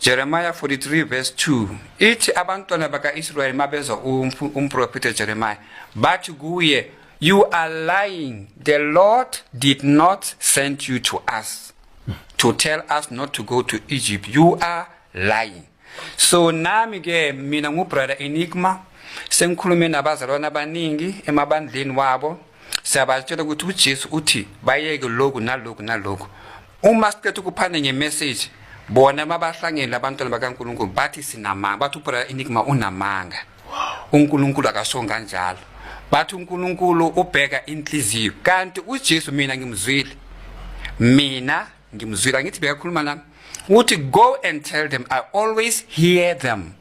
Jeremiah 43 verse 2 ithi abantwana bakaIsrael mabezwa umprofeti Jeremiah, bathi kuye, "You are lying. The Lord did not send you to us to tell us not to go to Egypt. You are lying." So nami ke mina nguBrother Enigma, sengikhulume nabazalwane abaningi emabandleni wabo, siyabatshela ukuthi uJesu uthi bayeke lokhu nalokhu nalokhu. Uma siqeda ukuphana ngemessage, bona mabahlangene abantwana bakaNkulunkulu bathi sinamanga, bathi uBrother Enigma unamanga, uNkulunkulu akasho kanjalo, bathi uNkulunkulu ubheka inhliziyo, kanti uJesu mina ngimzwile, mina ngimzwile. Angithi bekakhuluma nami, uthi, "Go and tell them I always hear them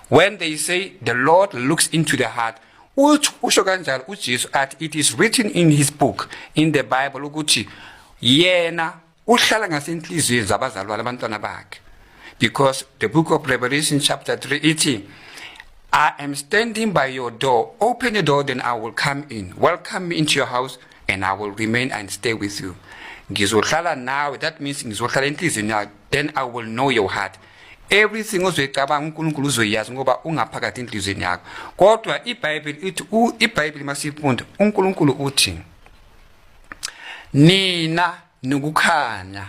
when they say the Lord looks into the heart." Uthi usho kanjalo uJesu, athi it is written in his book, in the Bible, ukuthi yena uhlala ngasenhliziyweni zabazalwane, abantwana bakhe, because the Book of Revelation chapter 3 ithi, "I am standing by your door. Open the door, then I will come in. Welcome me into your house, and I will remain and stay with you." Ngizohlala nawe. That means ngizohlala enhliziyweni yakho. Then I will know your heart. Everything ozoyicabanga uNkulunkulu uzoyazi ngoba ungaphakathi enhliziyweni yakho. Kodwa iBhayibheli ithi, iBhayibheli masifunda, uNkulunkulu uthi nina nokukhanya.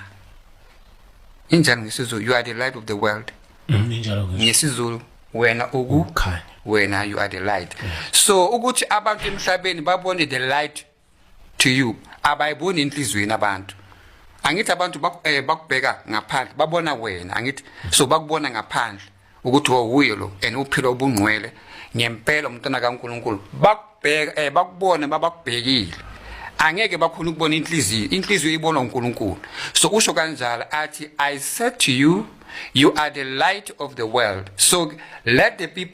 Injani ngesiZulu? You are the light of the world. Injalo ke. NgesiZulu wena uku Ukukhanya. Wena, you are the light. So ukuthi abantu emhlabeni babone the light to you, abayiboni enhliziyweni abantu. Angithi abantu bakubheka ngaphandle, babona wena, angithi? So bakubona ngaphandle ukuthi wawuye lo and uphila ubungcwele ngempela, umntwana kaNkuluNkulu. Bakubheka, bakubone, babakubhekile, angeke bakhona ukubona inhliziyo. Inhliziyo ibonwa uNkulunkulu. So usho kanjalo athi, "I said to you, you are the light of the world." So let the people